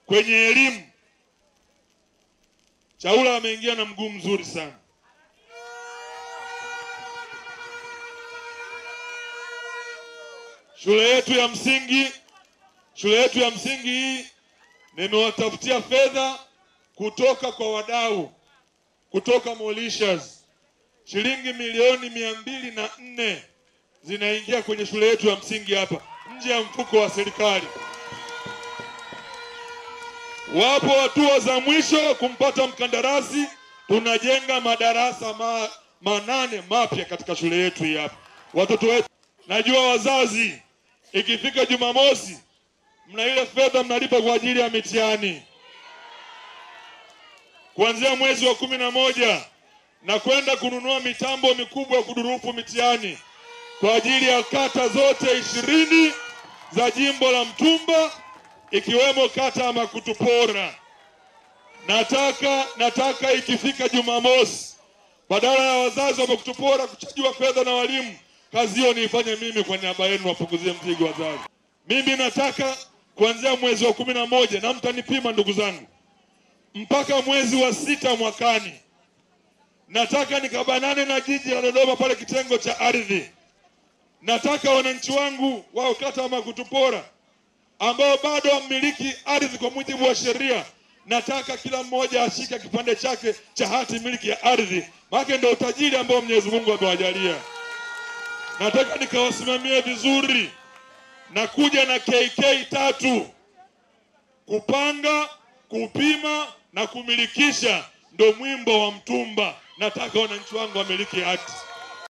Kwenye elimu, Chaula ameingia na mguu mzuri sana. Shule yetu ya msingi, shule yetu ya msingi hii nimewatafutia fedha kutoka kwa wadau kutoka Mauritius. Shilingi milioni 204 zinaingia kwenye shule yetu ya msingi hapa, nje ya mfuko wa serikali. Wapo hatua za mwisho kumpata mkandarasi. Tunajenga madarasa 8 mapya katika shule yetu hii hapa. Watoto wetu, najua wazazi, ikifika Jumamosi mna ile fedha mnalipa kwa ajili ya mitihani. Kuanzia mwezi wa 11 na kwenda kununua mitambo mikubwa ya kudurufu mitihani kwa ajili ya kata zote 20 za jimbo la Mtumba, ikiwemo kata ya Makutupora. Nataka ikifika Jumamosi, badala ya wazazi wa Makutupora kuchajiwa fedha na walimu, kazi hiyo niifanye mimi kwa niaba yenu, wapunguzie mzigo wazazi. Mimi nataka kuanzia mwezi wa 11, na mtanipima ndugu zangu, mpaka mwezi wa 6 mwakani, nataka nikabanane na jiji la Dodoma pale kitengo cha ardhi. Nataka wananchi wangu wa kata ya Makutupora ambao bado wamiliki ardhi kwa mujibu wa sheria, nataka kila mmoja ashike kipande chake cha hati miliki ya ardhi, maana ndio utajiri ambao Mwenyezi Mungu amewajalia. Nataka nikawasimamie vizuri na kuja na KK 3, kupanga, kupima na kumilikisha, ndio mwimbo wa Mtumba. Nataka wananchi wangu wamiliki hati.